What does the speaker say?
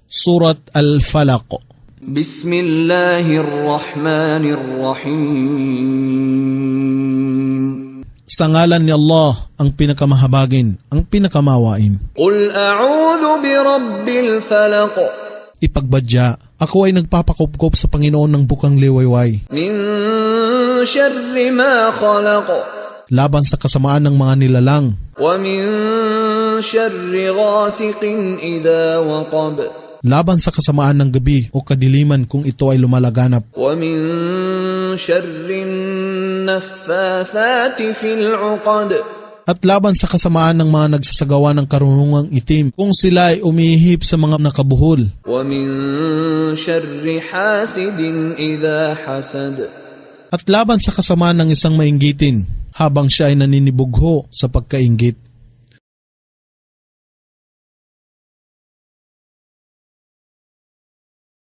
Surat Al-Falaq. Bismillahirrahmanirrahim. Sa ngalan ni Allah, ang pinakamahabagin, ang pinakamawain. Qul a'udhu birabbil falaq. Ipagbadya, ako ay nagpapakupkop sa Panginoon ng bukang liwayway. Min sharri ma khalaq. Laban sa kasamaan ng mga nilalang. Wa min sharri ghasiqin idha waqab. Laban sa kasamaan ng gabi o kadiliman kung ito ay lumalaganap. Wa min sharri naffathati fil 'uqad. At laban sa kasamaan ng mga nagsasagawa ng karunungang itim kung sila ay umihip sa mga nakabuhol. Wa min sharri hasidin idha hasad. At laban sa kasamaan ng isang mainggitin habang siya ay naninibugho sa pagkainggit.